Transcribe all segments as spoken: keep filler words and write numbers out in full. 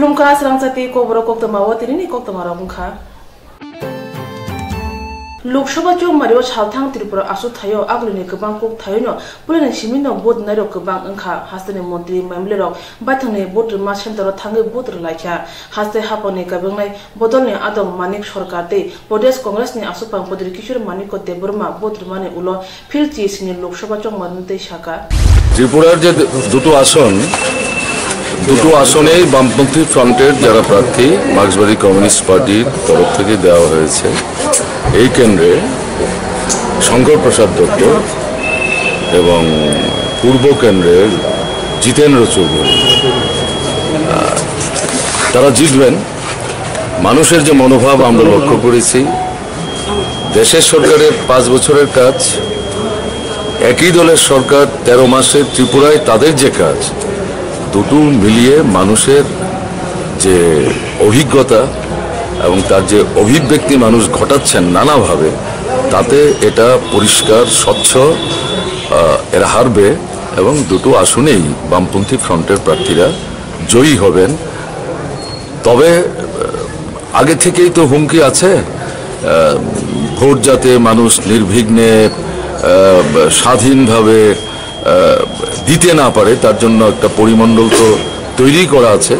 Khulumkha, srangchati kokborok koktwma o tinini koktwma rok wngkha. Lok Sabha chongmario salthang Tripura aswk thaio agulini kwbang kok thaiono puilani simino vote rwnairok kwbang wngkha. Hasteni montri M L A rok baithangni vote rwma centre o thangwi vote rwlaikha. Haste haphangni kabingnai bodolni adong Manik Sarkar tei Pradesh Congressni aswkpang Pradyot Kishore Manikya Debbarma vote rwmani ulo Phil T S C ni Lok Sabha chongmani tei saka. ত্রিপুরার যে দুটো আসন, দুটো আসনেই বামপন্থী ফ্রন্টের যারা প্রার্থী, মার্ক্সবাদী কমিউনিস্ট পার্টির তরফ থেকে দেওয়া হয়েছে। এই কেন্দ্রে শঙ্কর প্রসাদ দত্ত এবং পূর্ব কেন্দ্রের জিতেন্দ্র চৌধুরী, আহ, তারা জিতবেন। মানুষের যে মনোভাব আমরা লক্ষ্য করেছি, দেশের সরকারের পাঁচ বছরের কাজ, একই দলের সরকার তেরো মাসে ত্রিপুরায় তাদের যে কাজ, দুটো মিলিয়ে মানুষের যে অভিজ্ঞতা এবং তার যে অভিব্যক্তি মানুষ ঘটাচ্ছেন নানাভাবে, তাতে এটা পরিষ্কার, স্বচ্ছ, আহ, এরা হারবে এবং দুটো আসনেই বামপন্থী ফ্রন্টের প্রার্থীরা জয়ী হবেন। তবে, আহ, আগে থেকেই তো হুমকি আছে, আহ, ভোট যাতে মানুষ নির্বিঘ্নে, আহ, স্বাধীনভাবে, আহ, দিতে না পারে, তার জন্য একটা পরিমণ্ডল তো তৈরি করা আছে।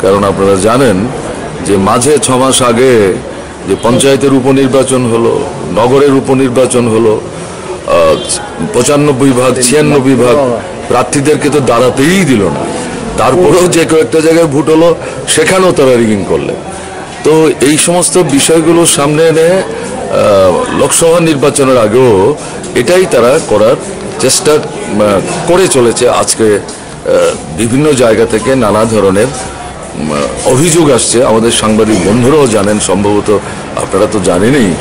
কারণ আপনারা জানেন যে মাঝে ছ মাস আগে যে পঞ্চায়েতের উপনির্বাচন হলো, নগরের উপনির্বাচন হলো, আহ, পঁচানব্বই ভাগ, ছিয়ানব্বই ভাগ প্রার্থীদেরকে তো দাঁড়াতেই দিল না। তারপরেও যে কয়েকটা জায়গায় ভোট হলো, সেখানেও তারা রিগিং করলেন। তো এই সমস্ত বিষয়গুলো সামনে এনে, আহ, লোকসভা নির্বাচনের আগেও এটাই তারা করার চেষ্টা, আহ, করে চলেছে। আজকে, আহ, বিভিন্ন জায়গা থেকে নানা ধরনের, উম, অভিযোগ আসছে। আমাদের সাংবাদিক বন্ধুরাও জানেন, সম্ভবত আপনারা তো জানেনই,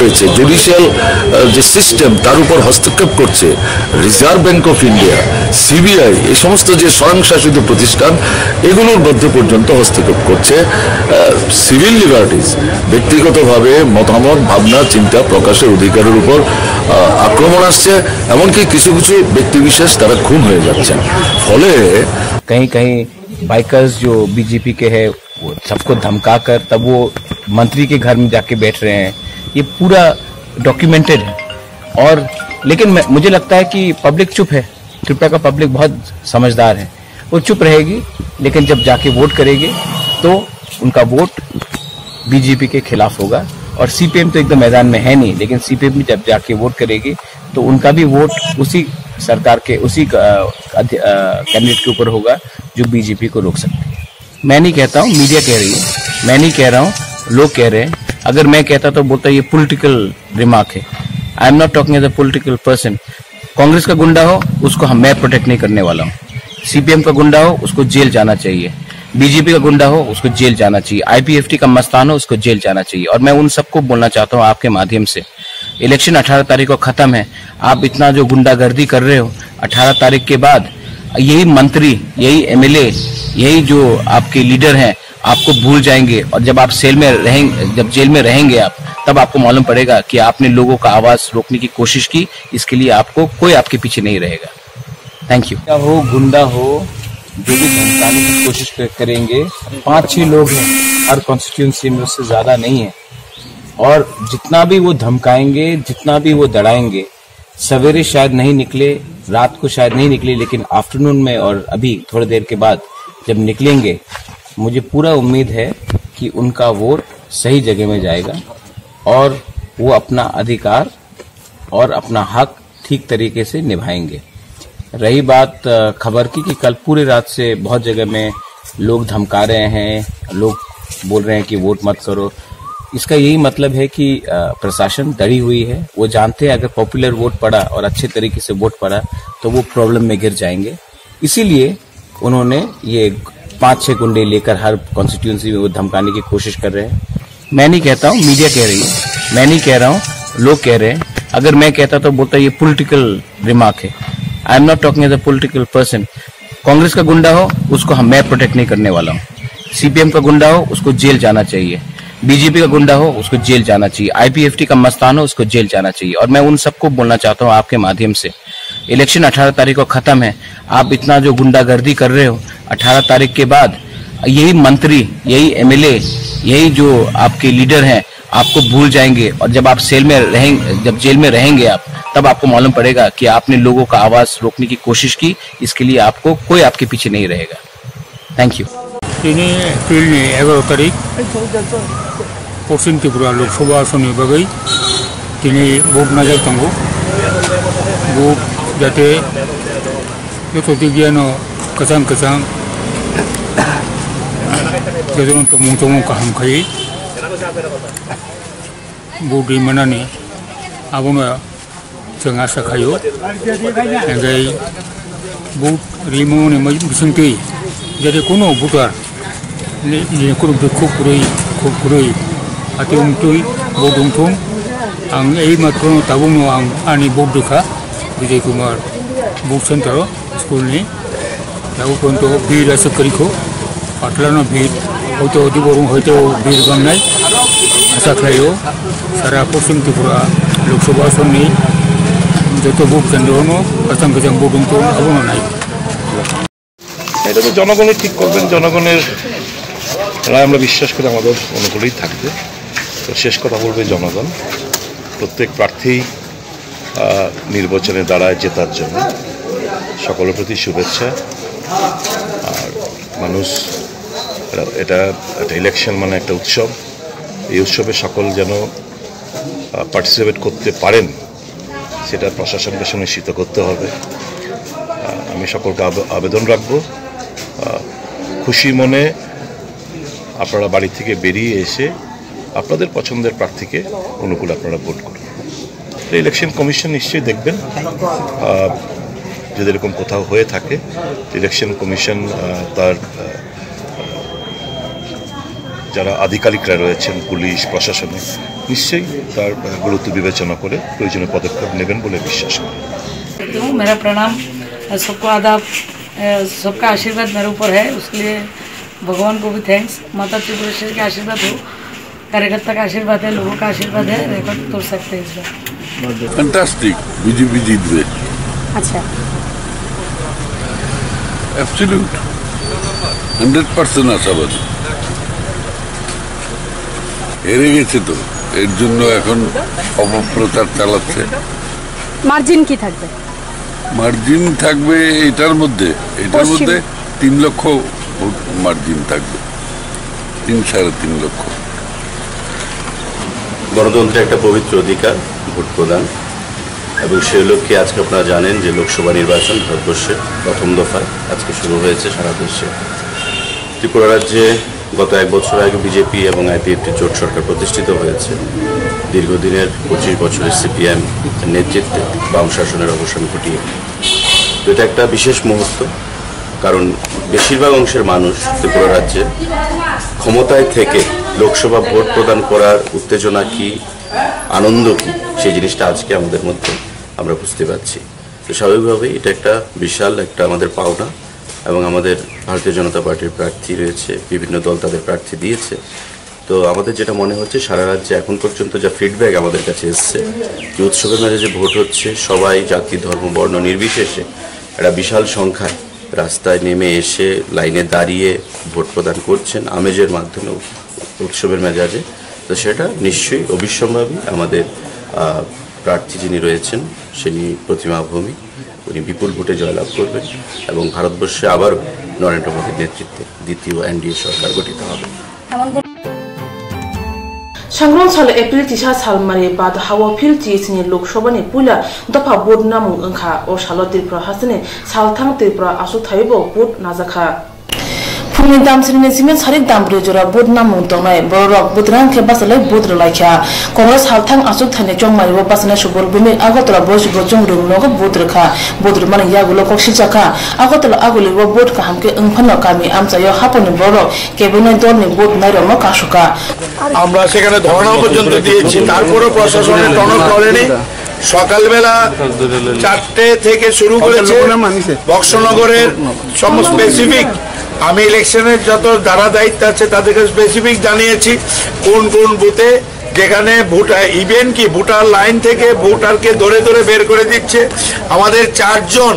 হয়েছে। জুডিশিয়াল, আহ, যে সিস্টেম, তার উপর হস্তক্ষেপ করছে reserve bank of India, CBI, এই সমস্ত যে স্বয়ংশাসিত প্রতিষ্ঠান, এগুলোর মধ্যে পর্যন্ত হস্তক্ষেপ করছে। আহ, সিভিল লিবার্টিজ, ব্যক্তিগতভাবে মতামত, ভাবনা, চিন্তা প্রকাশের অধিকারের উপর, আহ, আক্রমণ আসছে। এমনকি কিছু কিছু ব্যক্তিবিশেষ তারা খুন হয়ে যাচ্ছেন। ফলে कहीं कहीं बाइकर्स जो बीजेपी के हैं, वो सबको धमका कर तब वो मंत्री के घर में जाके बैठ रहे हैं। ये पूरा डॉक्यूमेंटेड है। और लेकिन मैं, मुझे लगता है कि पब्लिक चुप है। त्रिपुरा का पब्लिक बहुत समझदार है, वो चुप रहेगी। लेकिन जब जाके वोट करेगी तो उनका वोट बीजेपी के खिलाफ होगा। और सीपीएम तो एकदम मैदान में है नहीं, लेकिन सीपीएम भी जब जाके वोट करेगी तो उनका भी वोट उसी सरकार के, उसी, अ, अध-, अ, कैंडिडेट के ऊपर होगा जो बीजेपी को रोक सकते हैं। मैं नहीं कहता हूँ, मीडिया कह रही है, मैं नहीं कह रहा हूँ, लोग कह रहे हैं। अगर मैं कहता तो बोलता ये पॉलिटिकल रिमार्क है। I am not talking as a political person। Congress का गुंडा हो, उसको हम, मैं प्रोटेक्ट नहीं करने वाला हूँ। सीपीएम का गुंडा हो, उसको जेल जाना चाहिए। बीजेपी का गुंडा हो, उसको जेल जाना चाहिए। आईपीएफटी का मस्तान हो, उसको जेल जाना चाहिए। और मैं उन सबको बोलना चाहता हूँ आपके माध्यम से, इलेक्शन अठारह तारीख को खत्म है। आप इतना जो गुंडागर्दी कर रहे हो, अठारह तारीख के बाद यही मंत्री, यही एमएलए, यही जो आपके लीडर हैं, आपको भूल जाएंगे। और जब आप सेल में रहेंगे, जब जेल में रहेंगे आप, तब आपको मालूम पड़ेगा कि आपने लोगों का आवाज रोकने की कोशिश की। इसके लिए आपको, कोई आपके पीछे नहीं रहेगा। Thank you. क्या हो, गुंडा हो, जो भी धमकाने की कोशिश कर, करेंगे, पांच छह लोग हैं हर कॉन्स्टिट्यूएंसी में, उससे ज्यादा नहीं है। और जितना भी वो धमकाएंगे, जितना भी वो दड़ाएंगे, सवेरे शायद नहीं निकले, रात को शायद नहीं निकले, लेकिन आफ्टरनून में और अभी थोड़ी देर के बाद जब निकलेंगे, मुझे पूरा उम्मीद है कि उनका वोट सही जगह में जाएगा और वो अपना अधिकार और अपना हक ठीक तरीके से निभाएंगे। रही बात, अ, खबर की, कि कल पूरे रात से बहुत जगह में लोग धमका रहे हैं, लोग बोल रहे हैं कि वोट मत करो। इसका यही मतलब है कि, अ, प्रशासन डरी हुई है। वो जानते हैं अगर पॉपुलर वोट पड़ा और अच्छे तरीके से वोट पड़ा तो वो प्रॉब्लम में घिर जाएंगे। इसीलिए उन्होंने ये पांच छह गुंडे लेकर हर कॉन्स्टिट्यूएंसी में वो धमकाने की कोशिश कर रहे हैं। मैं नहीं कहता हूँ, मीडिया कह रही है, मैं नहीं कह रहा हूँ, लोग कह रहे हैं। अगर मैं कहता तो बोलता ये पॉलिटिकल रिमार्क है। I am not talking as a political person। Congress का गुंडा हो, उसको हम, मैं प्रोटेक्ट नहीं करने वाला हूँ। सीपीएम का गुंडा हो, उसको जेल जाना चाहिए। बीजेपी का गुंडा हो, उसको जेल जाना चाहिए। आईपीएफटी का मस्तान हो, उसको जेल जाना चाहिए। और मैं उन सबको बोलना चाहता हूँ आपके माध्यम से, इलेक्शन अठारह तारीख को खत्म है। आप इतना जो गुंडागर्दी कर रहे हो, अठारह तारीख के बाद यही मंत्री, यही एमएलए, यही जो आपके लीडर हैं, आपको भूल जाएंगे। और जब आप सेल में रहेंगे, जब जेल में रहेंगे आप, तब आपको मालूम पड़ेगा कि आपने लोगों का आवाज रोकने की कोशिश की। इसके लिए आपको, कोई आपके पीछे नहीं रहेगा। Thank you. Tini April ni egaroh tarik, Poschim Tripura Lok Sabha asonni bagwi tini vote najak tongo. Vote jate joto digyano kwchang kwchang jotono tongmung tongmung kaham khai vote ri manani abono chwng asa khaio. Hingke vote rimani bisingtwi jate kuno voter ni, ni kuno bikhu kwrwi, khuk kwrwi, ati wngtwi vote wngthung. Ang ei matro tabukno ang ani vote rikha Vijay Kumar vote center o school ni. Tabuk ponto bir aswk kwrwi kho. Patlano bir, hoito diborong hoito bir bangnai. Asa khlaio, sara Poschim Tripura Lok Sabha asonni joto vote kendro no kwchang kwchang vote wngthung abono nai. এটা তো জনগণই ঠিক করবেন, জনগণের রায় আমরা বিশ্বাস করি আমাদের অনুকূলেই থাকবে। তো শেষ কথা বলবে জনগণ। প্রত্যেক প্রার্থী আহ, নির্বাচনে দাঁড়ায় জেতার জন্য। সকলের প্রতি শুভেচ্ছা। আর মানুষ, এটা, এটা একটা ইলেকশন মানে একটা উৎসব। এই উৎসবে সকল যেন, আহ, পার্টিসিপেট করতে পারেন, সেটা প্রশাসনকে সুনিশ্চিত করতে হবে। আহ, আমি সকলকে আবে-, আবেদন রাখবো, আহ, খুশি মনে আপনারা বাড়ি থেকে বেরিয়ে এসে আপনাদের পছন্দের প্রার্থীকে অনুকূলে আপনারা ভোট করুন। তো ইলেকশন কমিশন নিশ্চয়ই দেখবেন, আহ, যদি এরকম কোথাও হয়ে থাকে, ইলেকশন কমিশন, আহ, তার, আহ, যারা আধিকারিকরা রয়েছেন পুলিশ প্রশাসনে, নিশ্চয়ই তার, আহ, গুরুত্ব বিবেচনা করে প্রয়োজনীয় পদক্ষেপ নেবেন বলে বিশ্বাস করি। मेरा प्रणाम, सबको आदाब, सबका आशीर्वाद मेरे ऊपर है, उसके लिए भगवान को भी थैंक्स। माता त्रिपुरेश्वरी का आशीर्वाद हो, कार्यकर्ता का आशीर्वाद है, लोगों का आशीर्वाद है, रिकॉर्ड तोड़ सकते हैं इस बार। ফ্যান্টাস্টিক, বিজেপি জিতবে। আচ্ছা। অ্যাবসলিউট, হান্ড্রেড পার্সেন্ট আশাবাদী। হেরে গেছে তো, এর জন্য এখন অপপ্রচার চালাচ্ছে। মার্জিন কি থাকবে? মার্জিন থাকবে এটার মধ্যে, এটার পশ্চিম। মধ্যে তিন লক্ষ ভোট মার্জিন থাকবে, তিন, সাড়ে তিন লক্ষ। গণতন্ত্রের একটা পবিত্র অধিকার ভোট প্রদান, এবং সেই লক্ষ্যে আজকে আপনারা জানেন যে লোকসভা নির্বাচন ভারতবর্ষের প্রথম দফায় আজকে শুরু হয়েছে সারা দেশে। ত্রিপুরা রাজ্যে গত এক বছর আগে বিজেপি এবং আইপিএফটি জোট সরকার প্রতিষ্ঠিত হয়েছে। দীর্ঘদিনের পঁচিশ বছরের সিপিএম নেতৃত্বে বাম শাসনের অবসান ঘটিয়ে এটা একটা বিশেষ মুহূর্ত, কারণ বেশিরভাগ অংশের মানুষ ত্রিপুরা রাজ্যে ক্ষমতায় থেকে লোকসভা ভোট প্রদান করার উত্তেজনা কি, আনন্দ কি, সেই জিনিসটা আজকে আমাদের মধ্যে আমরা বুঝতে পারছি। তো স্বাভাবিকভাবেই এটা একটা বিশাল একটা আমাদের পাওনা, এবং আমাদের ভারতীয় জনতা পার্টির প্রার্থী রয়েছে, বিভিন্ন দল তাদের প্রার্থী দিয়েছে। তো আমাদের যেটা মনে হচ্ছে, সারা রাজ্যে এখন পর্যন্ত যা ফিডব্যাক আমাদের কাছে এসছে, যে উৎসবের মাঝে যে ভোট হচ্ছে, সবাই জাতি, ধর্ম, বর্ণ নির্বিশেষে একটা বিশাল সংখ্যায় রাস্তায় নেমে এসে লাইনে দাঁড়িয়ে ভোট প্রদান করছেন আমেজের মাধ্যমে, উৎসবের মেজাজে। তো সেটা নিশ্চয়ই অবিসম্ভাবী। আমাদের, আহ, প্রার্থী যিনি রয়েছেন, তিনি প্রতিমা ভৌমিক, উনি বিপুল ভোটে জয়লাভ করবেন এবং ভারতবর্ষে আবারও নরেন্দ্র মোদীর নেতৃত্বে দ্বিতীয় এনডিএ সরকার গঠিত হবে। Sangrong salo April tisa salmari bad hao phil tiyesini Lok Sabha ni puila dopha vote namung wngkha. O salo Tripura hasteni salthang Tripura aswk thaibo vote najakha. Phungni damsrini simi sarik dambrwi jora vote namung tongnai. Bororok vote rang khe bachalai vote rwlaikha. Congress salthang aswk thaini chongmario bachanai Subal Bhumik Agartala boisingbo chwng rwngnogo vote rwkha. Vote rwmani yagulo kok siljakha. Agartala agulio vote kaham khe wngphano kami amchaio haphangni bororok kebengno dolni vote nairokno kasukha. আমরা সেখানে ধর্ণা পর্যন্ত দিয়েছি, তারপরও প্রশাসনের টনক নড়েনি। সকালবেলা চারটে থেকে শুরু করেছে বক্সনগরের সব স্পেসিফিক, আমি ইলেকশনের যত যারা দায়িত্ব আছে তাদেরকে স্পেসিফিক জানিয়েছি কোন কোন বুথে যেখানে ভোটার, ইভেন কি ভোটার লাইন থেকে ভোটারকে ধরে ধরে বের করে দিচ্ছে। আমাদের চারজন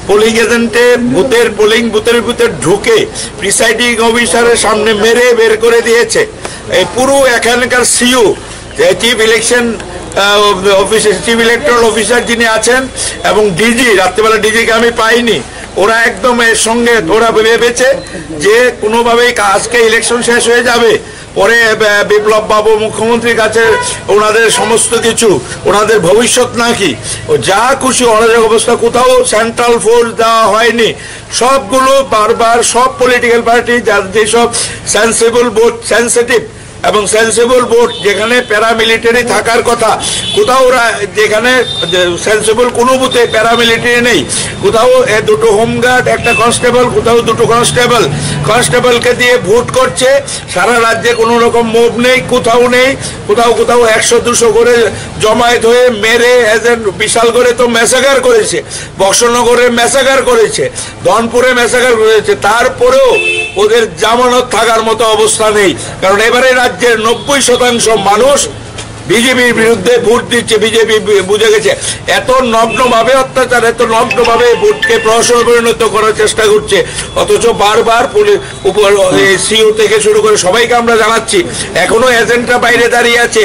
পোলিং এজেন্টে বুথের, পোলিং বুথের ভিতরে ঢুকে প্রিসাইডিং অফিসারের সামনে মেরে বের করে দিয়েছে। এই পুরো এখানকার CEO, chief election officer, chief electoral officer যিনি আছেন, এবং ডিজি, রাত্রিবেলা ডিজিকে আমি পাইনি। ওরা একদম এর সঙ্গে, ওরা ভেবেছে যে কোনোভাবেই কা-, আজকে ইলেকশন শেষ হয়ে যাবে, পরে, আহ, বিপ্লব বাবু মুখ্যমন্ত্রীর কাছে ওনাদের সমস্ত কিছু, ওনাদের ভবিষ্যৎ নাকি, ও যা খুশি অরাজক অবস্থা, কোথাও সেন্ট্রাল ফোর্স দেওয়া হয়নি। সবগুলো বারবার সব পলিটিক্যাল পার্টি যার যেসব সেন্সিবল ভোট, সেন্সিটিভ এবং সেন্সিবল ভোট, যেখানে প্যারামিলিটারি থাকার কথা, কোথাও ওরা যেখানে সেন্সিবল কোনো বুথে প্যারামিলিটারি নেই, কোথাও এ দুটো হোমগার্ড, একটা কনস্টেবল, কোথাও দুটো কনস্টেবল, কনস্টেবলকে দিয়ে ভোট করছে। সারা রাজ্যে কোনো রকম মব নেই, কোথাও নেই, কোথাও কোথাও একশো দুশো করে জমায়েত হয়ে মেরে এজেন্ট বিশালগড়ে তো ম্যাসাকার করেছে, বক্সনগরে ম্যাসাকার করেছে, ধনপুরে ম্যাসাকার করেছে। তারপরেও ওদের জামানত থাকার মতো অবস্থা নেই, কারণ এবারে রাজ্যের নব্বই শতাংশ মানুষ বিজেপির বিরুদ্ধে ভোট দিচ্ছে। বিজেপি বুঝে গেছে, এত নগ্নভাবে অত্যাচার, এত নগ্নভাবে ভোটকে প্রহসনে পরিণত করার চেষ্টা করছে, অথচ বারবার পুলিশ উপর, এই সিইও থেকে শুরু করে সবাইকে আমরা জানাচ্ছি, এখনো এজেন্টরা বাইরে দাঁড়িয়ে আছে।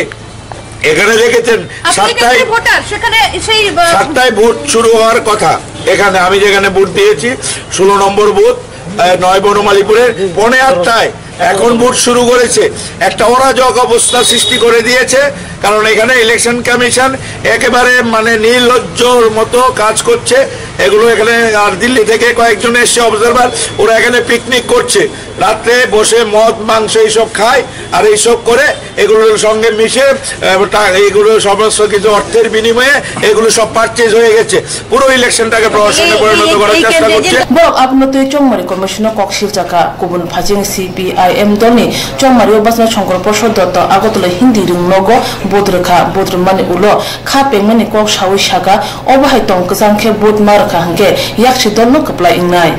এখানে দেখেছেন, আপনি সাতটায়, এখানে ভোটার, সেখানে সেই, আহ, সাতটায় ভোট শুরু হওয়ার কথা। এখানে আমি যেখানে ভোট দিয়েছি, ষোলো নম্বর বুথ, আহ, নয় বনমালীপুরের, পৌনে আটটায় এখন ভোট শুরু করেছে। একটা অরাজক অবস্থা সৃষ্টি করে দিয়েছে, কারণ এখানে ইলেকশন কমিশন একেবারে, মানে, নির্লজ্জর মতো কাজ করছে। এগুলো এখানে, আর দিল্লি থেকে কয়েকজন এসছে অবজারভার, ওরা এখানে পিকনিক করছে, রাত্রে বসে মদ মাংস এইসব খায়, আর এইসব করে এগুলোর সঙ্গে মিশে, আহ, টা-, এগুলো সমস্ত কিছু অর্থের বিনিময়ে এগুলো সব পারচেজ হয়ে গেছে। পুরো ইলেকশনটাকে প্রহসনে পরিণত করার চেষ্টা করছে। Borok abono twi Chongmari Commission-o kok silchakha, kubun phaising C P I M dolni Chongmari-o bachana Shankar Prasad Dotto Agartala Hindi rwng nogo vote rwkha, vote rwmani ulo kha pengmani kok sawi sakha, obo hai tong kwchang khe vote ma rwkha hwnkhe yaksi dolno kwplai wngnai.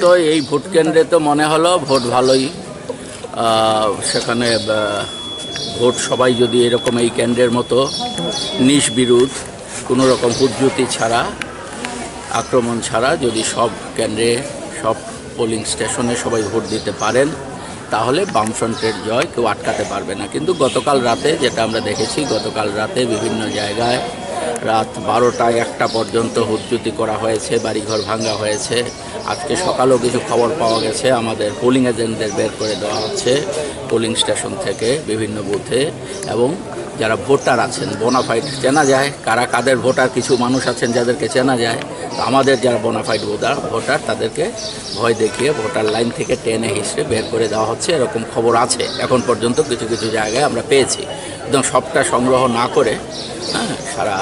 তো এই ভোট কেন্দ্রে তো মনে হলো ভোট ভালোই, আহ, সেখানে, আহ, ভোট সবাই যদি এরকম এই কেন্দ্রের মতো নিষ্বিরোধ, কোনো রকম হুজ্জুতি ছাড়া, আক্রমণ ছাড়া যদি সব কেন্দ্রে, সব পোলিং স্টেশনে সবাই ভোট দিতে পারেন, তাহলে বামফ্রন্টের জয় কেউ আটকাতে পারবে না। কিন্তু গতকাল রাতে যেটা আমরা দেখেছি, গতকাল রাতে বিভিন্ন জায়গায় রাত বারোটা, একটা পর্যন্ত হুজ্জুতি করা হয়েছে, বাড়িঘর ভাঙা হয়েছে। আজকে সকালেও কিছু খবর পাওয়া গেছে, আমাদের পোলিং এজেন্টদের বের করে দেওয়া হচ্ছে পোলিং স্টেশন থেকে বিভিন্ন বুথে, এবং যারা ভোটার আছেন, বোনাফাইড চেনা যায়, কারা কাদের ভোটার, কিছু মানুষ আছেন যাদেরকে চেনা যায়। তো আমাদের যারা বোনাফাইড ভোটার, ভোটার, তাদেরকে ভয় দেখিয়ে ভোটার লাইন থেকে টেনে হিঁচড়ে বের করে দেওয়া হচ্ছে, এরকম খবর আছে। এখন পর্যন্ত কিছু কিছু জায়গায় আমরা পেয়েছি। একদম সবটা সংগ্রহ না করে, হ্যাঁ, সারা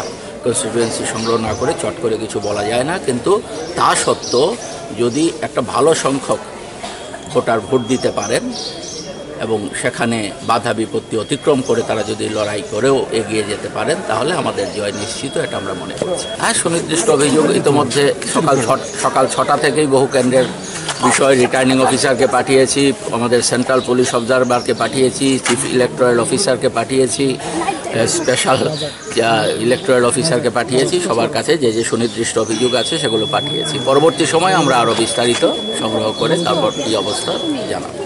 কনস্টিটিউয়েন্সি সংগ্রহ না করে চট করে কিছু বলা যায় না, কিন্তু তা সত্ত্বেও যদি একটা ভালো সংখ্যক ভোটার ভোট দিতে পারেন এবং সেখানে বাধা বিপত্তি অতিক্রম করে তারা যদি লড়াই করেও এগিয়ে যেতে পারেন, তাহলে আমাদের জয় নিশ্চিত, এটা আমরা মনে করছি। হ্যাঁ, সুনির্দিষ্ট অভিযোগ ইতোমধ্যে সকাল ছট-, সকাল ছটা থেকেই বহু কেন্দ্রের বিষয় রিটার্নিং অফিসারকে পাঠিয়েছি, আমাদের সেন্ট্রাল পুলিশ অবজারভারকে পাঠিয়েছি, চিফ ইলেকটোরাল অফিসারকে পাঠিয়েছি, এ, স্পেশাল যা ইলেকটোরাল অফিসারকে পাঠিয়েছি, সবার কাছে যে যে সুনির্দিষ্ট অভিযোগ আছে সেগুলো পাঠিয়েছি। পরবর্তী সময় আমরা আরো বিস্তারিত সংগ্রহ করে তারপর কি অবস্থা জানাবো।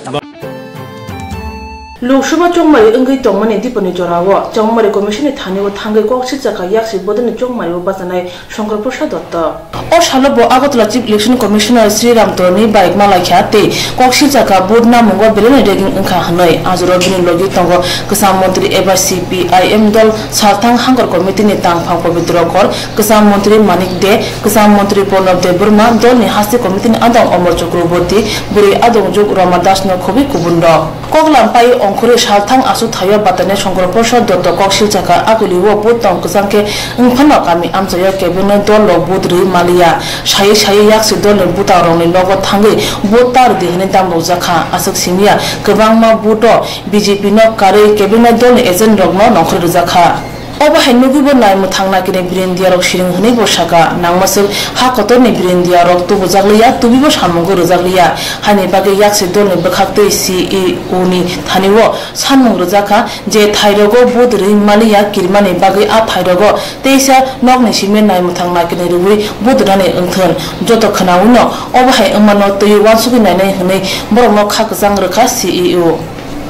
Lok Sabha chongmari wngwi tongmani dipani jorao chongmari commission ni thani o thangwi kok silchakha yaksi bodolni chongmari o bachanai Shankar Prasad Dotto. O salo bo Agartala Chief Election Commissioner Sri Ram Toroni bai malaikha tei kok silchakha vote namungo belai no ragging wngkha hwnwi. Ajoro bini logi tongo kwcham montri eba C P I M dol salthang hangkor committee ni tangphang Pabitra Kor, kwcham montri Manik De, kwcham montri Pranab Debbarma, dolni haste committee ni adong Amar Chakraborty, bwrwi adongjwk Rama Das no khobwi kubun rok. Koklam pai ongkhorwi salthang achuk thaio batanai Shankar Prasad Dotto kok silchakha, akuli o vote tong kwchang khe wngphano kami amchaio kebengno dol rok vote rwi maliya. Saywi saywi yaksi dolni bwtang rokni nogo thangwi vote ta rwdi hwnwi damrokjakha. Aswk simiya kwbangma vote o B J P no karwi kebengno dolni agent rokno nongkhorwi rwjakha. Obo hai nugwibo naimwthang nakinai birindiyarok siring hwnwibo sakha, nangmaswk ha kotorni birindiyarok tubujakliya, tubibo samungo rwjakliya, haini bagwi yaksi dolni bwkhak tei C E O ni thani-o sanmung rwjakha, je thairogo vote rwi maliya kirimani bagwi a thairogo teisa nokni simi naimwthang nakinai rwui vote rwnani wngthun. Joto khwnawino obo hai wngmano twiwi uansugwi nainai hwnwi borokno kha kwchang rwkha C E O.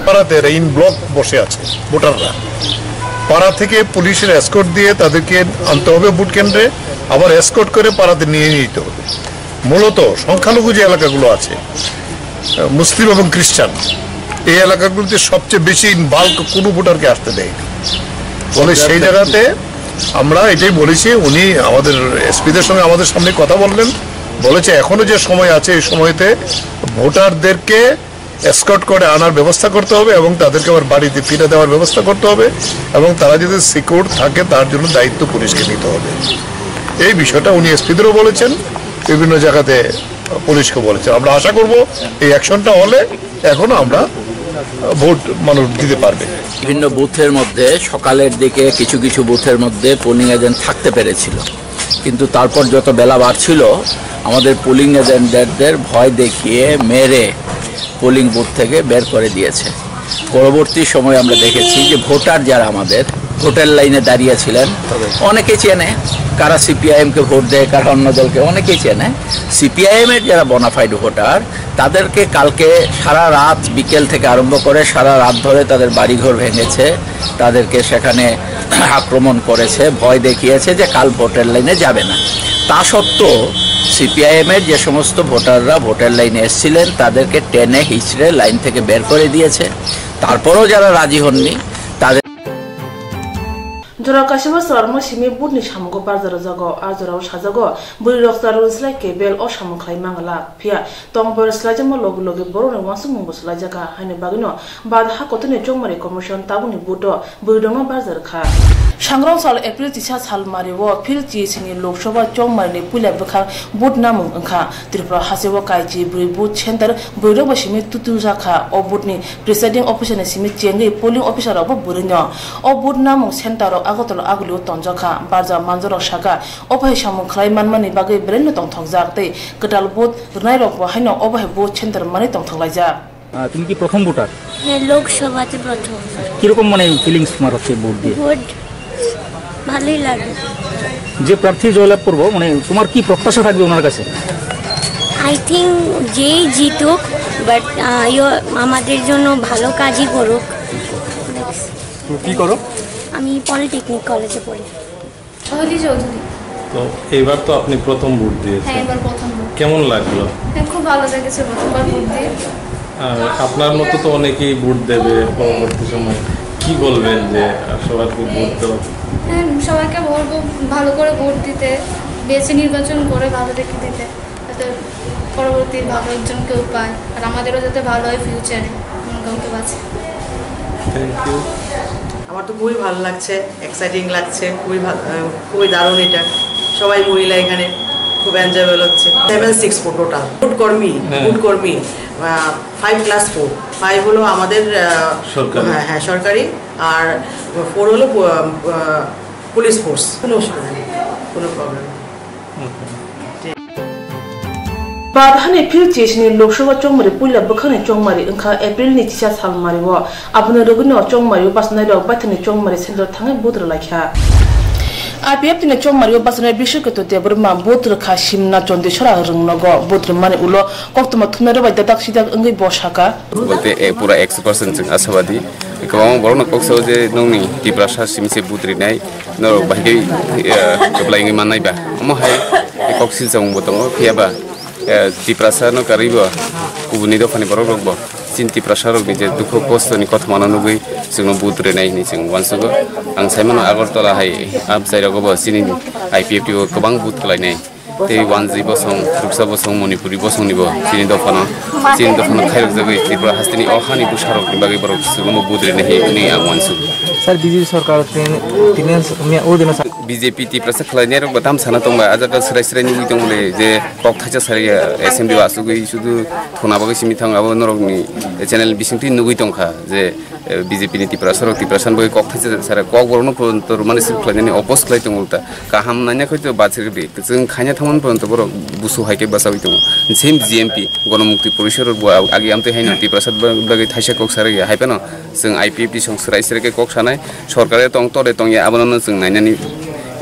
পাড়াতে এরা in block বসে আছে ভোটাররা। পাড়া থেকে পুলিশের এসকর্ট দিয়ে তাদেরকে আনতে হবে ভোট কেন্দ্রে, আবার এসকর্ট করে পাড়াতে নিয়ে যেতে হবে। মূলত সংখ্যালঘু যে এলাকাগুলো আছে, আহ, মুসলিম এবং খ্রিস্টান, এই এলাকাগুলোতে সবচেয়ে বেশি ইন বাল্ক কোনো ভোটারকে আসতে দেয়নি। ফলে সেই জায়গাতে আমরা এটাই বলেছি, উনি আমাদের এসপিদের সঙ্গে আমাদের সামনে কথা বললেন, বলেছে এখনো যে সময় আছে, এই সময়তে ভোটারদেরকে এসকর্ট করে আনার ব্যবস্থা করতে হবে এবং তাদেরকে আবার বাড়িতে ফিরে দেওয়ার ব্যবস্থা করতে হবে এবং তারা যদি সিকিউর থাকে তার জন্য দায়িত্ব পুলিশকে নিতে হবে। এই বিষয়টা উনি এসপিদেরও বলেছেন, বিভিন্ন জায়গাতে পুলিশকে বলেছেন। আমরা আশা করব এই অ্যাকশনটা হলে এখনো আমরা ভোট মানুষ দিতে পারবে। বিভিন্ন বুথের মধ্যে সকালের দিকে কিছু কিছু বুথের মধ্যে পোলিং এজেন্ট থাকতে পেরেছিল, কিন্তু তারপর যত বেলা বাড়ছিল, আমাদের পোলিং এজেন্টদের ভয় দেখিয়ে মেরে পোলিং বুথ থেকে বের করে দিয়েছে। পরবর্তী সময়ে আমরা দেখেছি যে ভোটার যারা আমাদের ভোটার লাইনে দাঁড়িয়ে ছিলেন, অনেকে চেনে, কারা সিপিআইএম কে ভোট দেয়, কারা অন্য দলকে, অনেকেই চেনে। সিপিআইএম এর যারা বোনাফাইড ভোটার, তাদেরকে কালকে সারা রাত, বিকেল থেকে আরম্ভ করে সারা রাত ধরে তাদের বাড়িঘর ভেঙেছে, তাদেরকে সেখানে আক্রমণ করেছে, ভয় দেখিয়েছে যে কাল ভোটের লাইনে যাবে না। তা সত্ত্বেও সিপিআইএম এর যে সমস্ত ভোটাররা ভোটের লাইনে এসেছিলেন, তাদেরকে টেনে হিচড়ে লাইন থেকে বের করে দিয়েছে। তারপরেও যারা রাজি হননি, তাদের Jora kaisa bo chwrairokma simi butni samungo barja rwjago. A jorao sajago, bwrwirok chwrairokni slai kebel o samung khlai mangala. Phiya tong boyar swlaijakma logi logi borokni uansukmungbo swlaijakha, haini bagwino bad ha kotorni chongmari commission tabukni buto bwrwirokno barja rwkha. Sangrong sal April chisa sal mario Phil chini Lok Sabha chongmarini puila bwkhak but namung wngkha. Tripura hasteo kaichi bwrwi but center bwrwirokbo simi tutujakha. O butni presiding officer ni simi chengwi polling officer rokbo bwrwino. O but namung center rok Agartala agulio tonjakha. Barja manjorok sakha, obo hai samung khlai manmani bagwi belaino tongthokjak tei kwtal but rwnairokbo haino obo hai but center manwi tongthoklaijak. আহ, তুমি কি প্রথম ভোটার? হ্যাঁ, লোকসভাতে প্রথম। কিরকম মানে ফিলিংস তোমার হচ্ছে ভোট দিয়ে? ভোট ভালোই লাগে। যে প্রার্থী জয়লাভ করবো, মানে তোমার কি প্রত্যাশা থাকবে ওনার কাছে? আই থিঙ্ক যেই জিতুক, বাট আমাদের জন্য ভালো কাজই করুক। তুমি কি করো? আমি পলিটেকনিক কলেজে পড়ি। অদিতি চৌধুরী। তো এইবার তো আপনি প্রথম ভোট দিয়েছেন। হ্যাঁ, এবার প্রথম ভোট। কেমন লাগলো? হ্যাঁ, খুব ভালো লেগেছে প্রথমবার ভোট দিয়ে। আর আপনার মতো তো অনেকেই ভোট দেবে পরবর্তী সময়, কি বলবেন যে সবাইকে ভোট দেওয়া? হ্যাঁ, সবাইকে বলবো ভালো করে ভোট দিতে, বেছে নির্বাচন করে ভালো দেখে দিতে, যাতে পরবর্তী ভালো একজন কেউ পায়, আর আমাদেরও যাতে ভালো হয় ফিউচারে, এমন কাউকে বাঁচে। Thank you. আমার তো খুবই ভালো লাগছে, এক্সাইটিং লাগছে, খুবই ভালো, আহ, খুবই দারুণ এটা। সবাই মহিলা এখানে, খুব এনজয়েবল হচ্ছে। Seven six four total. Vote কর্মী, হ্যাঁ। ভোট কর্মী, আহ, ফাইভ প্লাস ফোর। ফাইভ হলো আমাদের, আহ, সরকারি। হ্যাঁ, হ্যাঁ, সরকারি। আর ফোর হলো পু-, আহ, পুলিশ ফোর্স। কোনো অসুবিধা নেই, কোনো প্রবলেম নেই। Bad hani Phil chini Lok Sabha chongmari puila bwkhakni chongmari wngkha April ni chisa sal mario. Aboni rwgwino chongmario bachanairok baithangni chongmari center thangwi vote rwlaikha. I P F T ni chongmario bachanai Biswaketu Debbarma vote rwkha Simna Chandisora rwngnogo. Vote rwmani ulo koktwma thumnairok bai dadak sidak wngwi bo sakha. Bolte, eh, pura ekso percent chwng ashabadi. Kwbangma borokno kok sao je nokni Tiprasa simi se vote rinai. Norok bahai khe, eh, kwplai wngwi mannai ba? Omo hai kok silchomung bo tongo, phiya ba, eh, Tiprasa no karwi bo, kubuni dophani borok rok bo chini Tiprasa rok ni je dukhu kosto ni kothoma no nugwi chwngno vote rwnai hinwi chwng uansugo. Ang sai mano Agartala hai amchai rogo bo chini I P F T o kwbang vote kwlainai. Tei Wanjwi bosong, Ruksa bosong, Manipuri bosong ni bo chini dophano, chini dophano khairok jagwi Tripura hasteni o hani bwsa rok ni bagwi borok chwngno vote rwnai hinwi ang uansugo. Sir, B J P sorkar tin, tin, o dino sa- B J P Tiprasa khlainai rok bo tam sana tongba, ajak srai srai nugwi tongmole je kok thaisa sari assembly o asugwi sudu thona bagwi simi thang abo norok ni channel bisingtwi nugwi tongkha je, eh, B J P ni Tiprasa rok Tiprasa ni bagwi kok thaisa sari kok borok no pon tor mani suk khlainani oppose khlai tongo ta kaham nanya khoi to bachir bi chwng khaina thangmani pon to borok busu hai khe basawi tongo. Same G M P Gonomukti Porishad rok bo agi amtwi haino Tiprasa bagwi thaisa kok sari hai phano chwng I P F T song srai srai khe kok sanai. Sorkare tong tore tongya abono no chwng nainani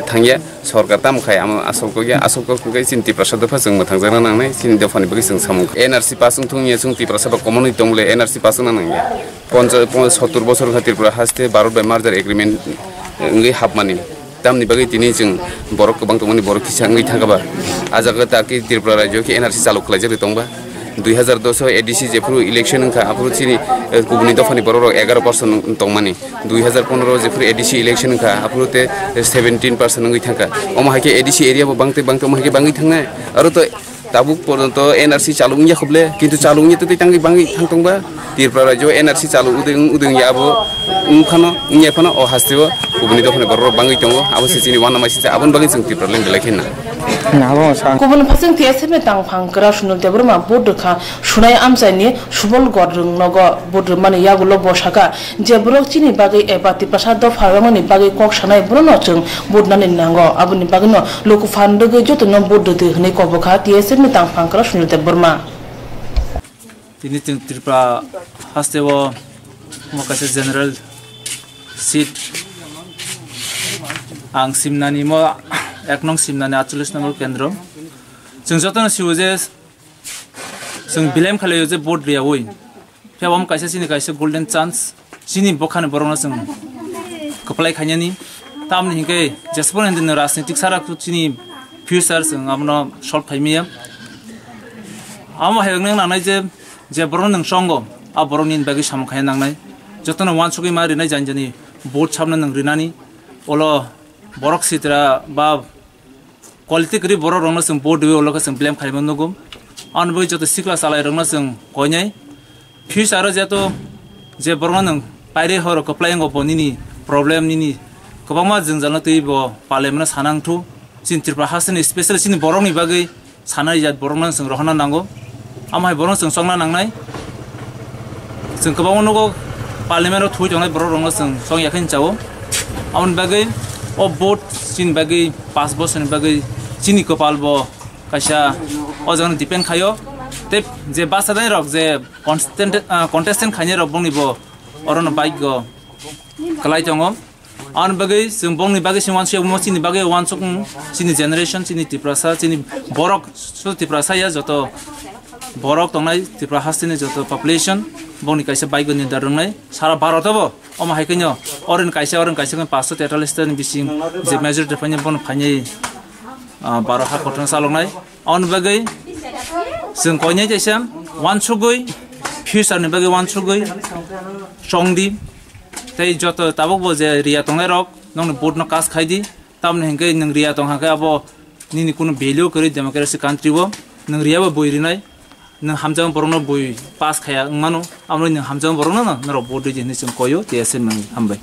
thangya. Sorkar tamo khai amo asol kokya, asol kok hwnkhe chini Tiprasa dopha chwng mwthangjakna nangnai, chini dophani bagwi chwng samung. N R C pass wng thung ya chwng Tiprasa ba common wi tong bole N R C pass wngna nangya. Poncha-, pon-, sottur bosor wngkha Tripura haste Bharat bai merger agreement wngwi hapmani. Tamni bagwi tini chwng borok kwbang tongmani borok kisa wngwi thangkha ba. A jaga ta khe Tripura rajyo khe N R C chaluk khlaijak tongba. Dui hazar dos o A D C jephuru election wngkha, aphuru chini, eh, kubuni dophani borok rok egaroh percent tongmani. Dui hazar pondro jephuru A D C election wngkha, aphuru te seventeen percent wngwi thangkha. Omo hai khe A D C area bo bangtwi bangtwi omo hai khe bangwi thangnai. Aro to tabuk porjonto N R C chaluk wngya khoble, kintu chaluk wngya tei tangwi bangwi thang tongba. Tripura rajyo N R C chaluk udai wng, udai wngya abo wng phano, wngya phano o hasteo kubuni dophani borok rok bangwi tongo. Abo se chini uanama sisa, aboni bagwi chwng Tripura leng belai khe na. Nabo sa. Kubun phasing T S F ni tangphang kwrak Sunil Debbarma vote rwkha Sunai amchaini Subol Gorung nogo vote rwmani yagulo bo sakha, je borok chini bagwi eba Tiprasa dopha rwmani bagwi kok sanai, borokno chwng vote nani nango. Aboni bagwino luku phan rwgwi jotono vote rwdi hwnwi kok bwkha T S F ni tangphang kwrak Sunil Debbarma. Tini chwng Tripura hasteo mo kaisa general seat ang simnani mo ek nong simnani atchollish number kendro. Chwng jotono siwo je chwng bilem khalaio je vote riyawi. Phiya bo kaisa chini kaisa golden chance. Chini bokhani borokno chwng kwplai khainani. Tamni hinkhe jesphano hindi rajnitik sara chini future chwng abono solve khaimaya. Amo hai wngna nangnai je, je borokno nwng chongo, a borok nini bagwi samung khaina nangnai. Jotono uansugwi ma rinai jani jani vote sabno nwng rinani. Olo borok sitra ba quality kwrwi borok rokno chwng vote rwi ulo khe chwng blame khaima nugo. Ani bagwi joto sikla chalai rokno chwng koinai. Future o jeto je borokno nwng pairwi horo kwplai wngo bo nini problem nini kwbangma jwngjal no twi bo parliament no sana wngthu. Chini Tripura hasteni special chini borokni bagwi sana rijak borokno chwng rohorna nango. Amo hai borokno chwng chongna nangnai. Chwng kwbangma nugo parliament o thwi tongnai borok rokno chwng chong ya khe chao. Aboni bagwi o vote chini bagwi panch bosorni bagwi chini kwpal bo kaisa o jagano depend khaio. Tei je basanai rok je constant, ah, contestant khainai rok bongni bo orono bike go kwlai tongo. Aboni bagwi chwng bongni bagwi se uansuk chini bagwi uansuk chini generation chini Tiprasa chini borok su Tiprasa ya joto borok tongnai Tripura hasteni joto population bongni kaisa bike ni dar wngnai sara Bharat o bo omo hai khe no oren kaisa oren kaisa khe panchsho tetallis ta ni bising je majority phainai bono phainai, ah, baro ha kothon saloknai. Aboni bagwi chwng koinai kaisa uansugwi future ni bagwi uansugwi chongdi. Tei joto tabuk bo je riya tongnai rok nokni vote no cast khaidi. Tamoni hinkhe nwng riya tong hakhe abo nini kunu value kwrwi democracy country o nwng riya bo bui rinai. Nwng hamjakma borokno bui pass khaya wngmano, amoni nwng hamjakma borokno no norok vote rwdi hinwi chwng koio, T S F ni hambai.